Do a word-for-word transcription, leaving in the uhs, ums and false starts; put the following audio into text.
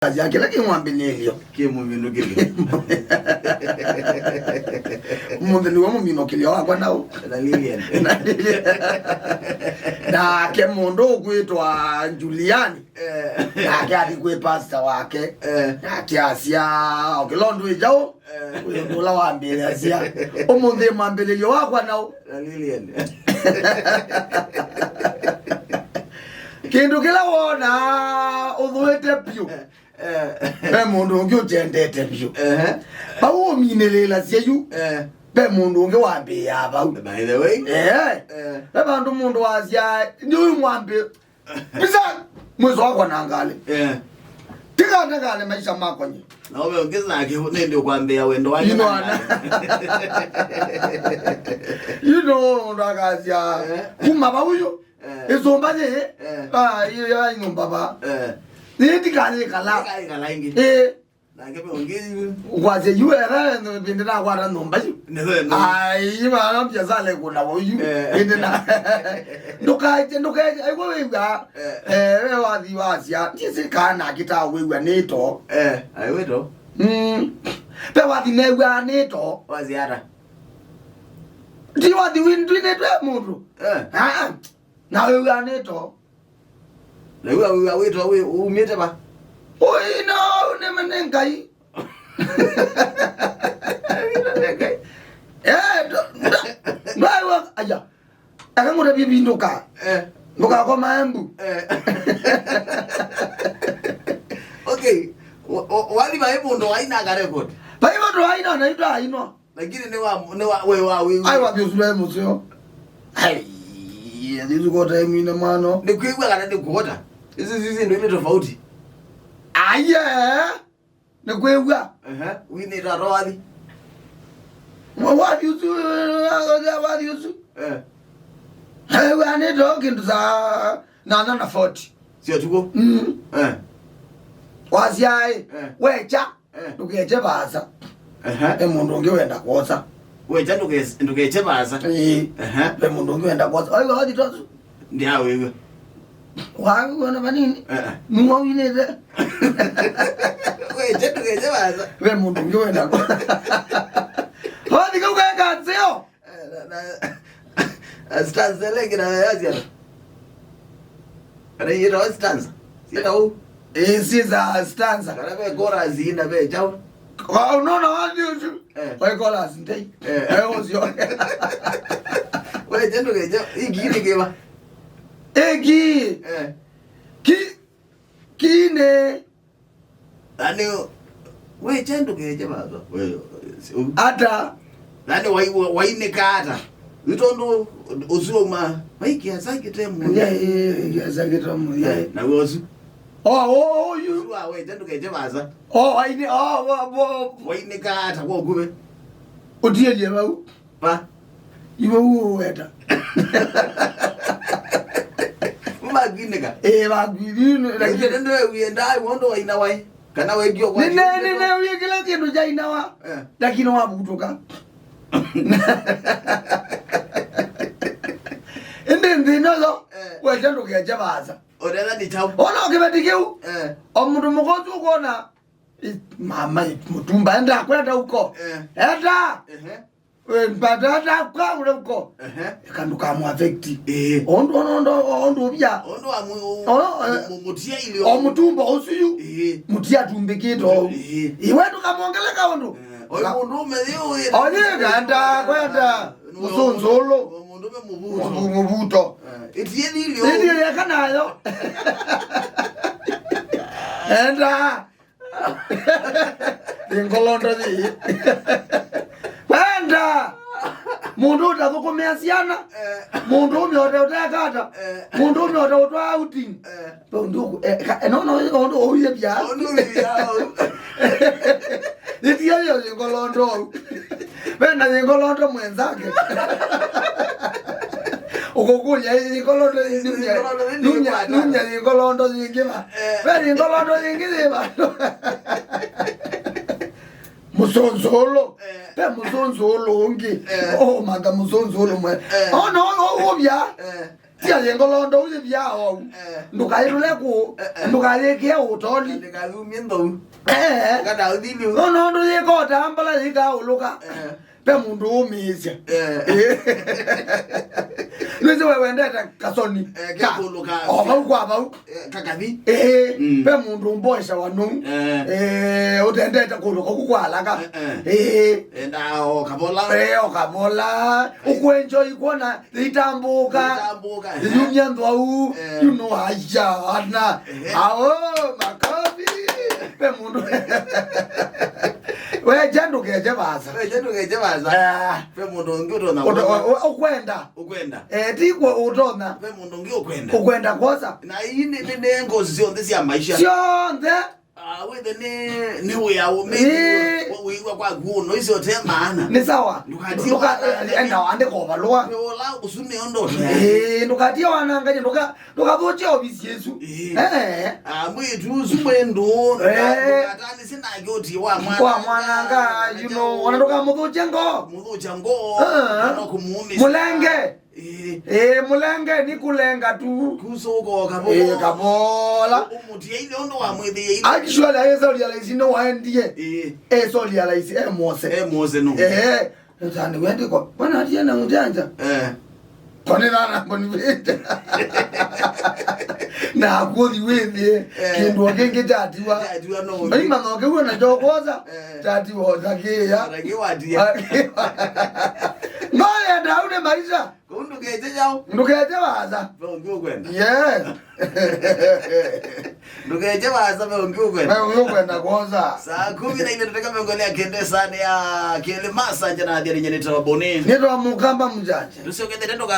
Asya kĩla kĩ mwambĩlĩlyo. Kĩ mũminũkĩlyo. Mũnthĩ nĩwe mũminũkĩlyo wakwa nau. Na Lilian. Na Lilian. Nake mũndũ ũkwĩtwa Juliani. Eh. Nake athi kwĩ pastor wake. Eh. Nake asya, o kĩla ũndũ ĩjaũ, eh, ũyũ ũndũ ũla wambĩlĩasya. Ũmũnthĩ mwambĩlĩlyo wakwa nau. Na Lilian. Kĩndũ kĩla wona ũthũĩte vyũ. Eh. Ve mũndũ ũngĩ ũkyendete vyũ. Ehe. Vau ũminĩlĩlasya yu. Eh. Ve mũndũ ũngĩ wambĩĩaa vau. By the way. Eh. Eh. Ve vandũ mũndũ wasya, "Nĩ ũyũ mwambĩ." Pisa, mwĩso wakwa na ngalĩ. Eh. Tika na ngalĩ maisha makwa nye. Na ũve ũngĩ nake nĩndĩ ũkwambĩa wendo wake. Ino na ana. Ngalĩ. You know, mũndũ akasya, eh, kuma vau yu. Eh. Ĩsũmba yĩ, eh, ah, yĩ ya nyũmba va. Eh. Nĩ ndikayĩkala. Ndikayĩkala ĩngĩ. Eh. Nake pe ũngĩ yu. Kwasya yu era vĩndĩ nakwata nyũmba yu. Nĩ we no. Ai, vana biasala ĩkũna yu. Eh. Vĩndĩ na. Ndũkaĩte, ndũkaĩte, aigua wĩw'a. Eh. Eh, we wathi wasya, ndisi kana akĩtaa wĩw'a nĩ to. Eh, aiwĩto. Mm. Pe wathi new'a nĩ to. Wasya ata? Ti wathi windwinĩtwe mũndũ. Eh. Ah, ah. Na wĩw'a nĩ to. Na wĩw'a, wĩw'a wĩ to wĩ, umĩte va? Ũi no, nĩme nĩ Ngai. Wĩw'a nĩ Ngai. Eh, ndo, ndo, ndwaiwa, aya. Aka ngũtavye vindũka. Eh. Ndũkakoma Embu. Eh. Okay. Wa-, wa-, wathi vai mũndũ waina akarekodi? Vai mũndũ waina, na itwa ainwa. Lakini nĩ wa, nĩ wa, we wa wĩw'a. Ai, wathi ũsu ndwaĩ mũseo. Ai, athi ũsu kota ĩmwine mwano. Nĩ kwĩw'a kana nĩ kũota? Isu, isu, isu ndio ile tofauti. Aye. Nĩ kwĩw'a. Ehe, winĩta ata wathi? Wa-, wathi ũsu, wathi ũsu. Eh. Eh, wanĩta o kĩndũ saa nana na forty. Sio tuko? Mm. Eh. Wasyaĩ, eh, wecha, eh, ndũkeche vaasa. Ehe. E mũndũ ũngĩ wenda kwosa. Wecha ndũke-, ndũkeche vaasa. Ĩĩ. Ehe. Ve mũndũ ũngĩ wenda kwosa. Wathi twasu. Ndiawĩw'a. Wawona vanini? Eh, eh. Nĩwawinĩte. Weche ndũkeche vaasa. Ve mũndũ ũngĩ wenda kũ-, wathi kau kaeka nzeo. Eh, na, na, na stanza ĩla ĩngĩ nayo yasya. Kana ĩtawa stanza? Syĩtawa ũu? Ĩĩ, syĩ za stanza. Kana ve chorus ina ve kyaũ? Kwa ũnona wathi ũsu. Eh. Wai chorus ndei. Eh. Wai ũsyo. Weche ndũkeche, ĩngĩ nĩ kĩva? Ĩngĩ. Eh. Ki, kine. Nani, weche ndũkeche baba. We, si-, u-, ata? Nani wai-, wa-, wainĩka ata? Nĩ tondũ ũsu uma, vai kĩasa kĩte mũthya. Mũthya, ĩĩ, kĩasa kĩte mũthya. Eh, na we ũsu. Oh, oh, oh, yu. Ũsu wa weche ndũkeche vaasa. Oh, wainĩ-, oh, wa, wa. Wainĩka ata kwa ũkuvĩ? Ũtielye vau. Va? Iwe uo weta. Makwinĩka. Eh, makwinĩka. Lakini ndio uenda mũndũ waina wai. Kana wekio kwa. Nene, nene, uye kĩla kĩndũ kyainawa. Eh. Lakini wavutuka. Ĩndĩ nthĩ ĩno yo, eh, wecha ndũkeche vaasa. Ũrenda nĩ chau. Ona kĩveti kĩu. Eh. O mũndũ mũkosu ũkona, "Ĩ, mama, ĩ, mũtumba, enda kwenda huko." Eh. Enda. Ehe. We, but enda kwa ule huko. Ehe. Eka ndũkamũaffect. Eh. Ondũ, ondũ, ondũ, ondũ ũvya. Ondũ wa mu-, o, eh, mu-, mu-, mũtia ilio. O mũtumba ũsu yu. Eh. Mũtia tumbĩkĩte ũu. Eh. Iwe ndũkamwongele kaũndũ. Eh. Oyu mũndũũme yĩ ũyĩ. Oyu enda kwenda. Mũsũnzũlũ. Mũndũũme mũvuto. Mũvu-, mũvuto. Eh. Ĩtie ilio. Ĩtie yeka nayo. Enda. Nĩ ngolondo yĩĩ. Wenda. Mũndũ ũtathũkũmĩa syana. Eh. Mũndũ ũme ũte ũtekata. Eh. Mũndũ ũme ũte ũtwaa outing. Eh. Ũndũ, eh, ka-, eh, no, no, ũndũ ũiye bia. Ũndũ ũiye bia. Ĩtia yo yĩ ngolondo ũu. Wenda yĩ ngolondo mwenzake. Ũkũkũlya yĩ ngolondo yĩ nunya, nunya, nunya yĩ ngolondo yĩngĩ va. Eh. Ve yĩ ngolondo yĩngĩ yĩ va. Mũsũnzũlũ. Eh. Ve mũsũnzũlũ ũngĩ. Eh. Oh, maka mũsũnzũlũ mwe. Eh. Oh, no, oh, ũvya. Eh. Tia yengolondo uye vya ou. Eh. Ndũkayĩtũle kũ, eh, eh, ndũkayĩkĩe ũtoli. Ndĩkathumie nthou. Eh. Kana ũthili. No, no, ndũyĩka ũtambala yĩkaũlũka. Eh. Pe mũndũ ũmĩĩsya. Eh. Nĩsĩ we wendete kasoni. Eh, ka kekũlũka. O vau kwa vau. Eh, kakathi. Eh, mm, pe mũndũ mboesha wanu. Eh. Eh, ũtendete kũlũka kũku kwa alaka. Eh, eh. Eh. Enda o kavola. Eh, o kavola. Eh. Ũkwenjoi kuona Itambũka. Itambũka, eh. Iyumya nthwau, eh, you know, aya, ana. Eh. Ao, makofi. Pe mũndũ. Weje ndũkeje vasa. Weje ndũkeje vasa. Ah. Pe mũndũ ũngĩ ũtonya. Ũto-, kwosa. Ũ-, ũ-, ũkwenda. Ũkwenda. Eh, ti kwa ũtonya. Pe mũndũ ũngĩ ũkwenda. Ũkwenda kwosa. Na ii nĩ, nĩ, nĩ ngozi syonthe sya maisha. Syonthe. Ah, wĩthe nĩ, nĩ wĩa ũmĩ. Ĩĩ. Wĩw'a kwaku ũno icio te maana. Nĩ sawa. Ndũkatie. Ndũka-, wana enda andĩka ũvalũa. Nĩ ũla ũsu nĩ ũndũ. Ĩĩ, ndũkatie wanangany'e, ndũka-, ndũkathũkye ovisi ĩsu. Ĩĩ. Eh. Ah, mwĩĩtu ũsu mwĩ ndũũ, ndũka-, eh, ndũkatanĩsye nake ũtie wa mwana. Wa mwananga, you know, ona ndũkamũthũkye ngoo. Mũthũkya ngoo, ah, kana kũmũũmĩsya. Mũlenge. Ĩĩ. Ĩĩ, mũlenge nĩ kũlenga tu. Kusũka o kavola. Ĩĩ, kavola. Ũmũtie ile ũndũ wamwĩthĩie ile. Actually, aĩ soli ya laisi nĩ waendie. Ĩĩ. Eh, soli ya laisi, eh, Mose. Eh, Mose no. Eh, nĩtani wendiko. Bwana atie na ujanja. Eh. Kone nana mbonivĩte. Na akuthi wĩthĩe. Eh. Kĩndũ kĩngĩ kyatiwa. Kyatiwa no. Ai, manoke uwe na chokoza. Eh. Kyatiwa ũtakĩya. Ũtakĩwatia. Ngoya ndaune maisha. Kũu ndũkeche yaũ. Ndũkeche vasa. Ve ũngĩ ũkwenda. Yes. Ndũkeche vasa, ve ũngĩ ũkwenda. Ve ũngĩ ũkwenda kwosa. Saa kumi na ile tũteka mĩongo ĩlĩ ya kenda ĩsaanĩ ya kelĩ masanja na athĩani nyenĩte waboni. Nĩtwa mũkamba mjanja. Tũsyokethete ndũka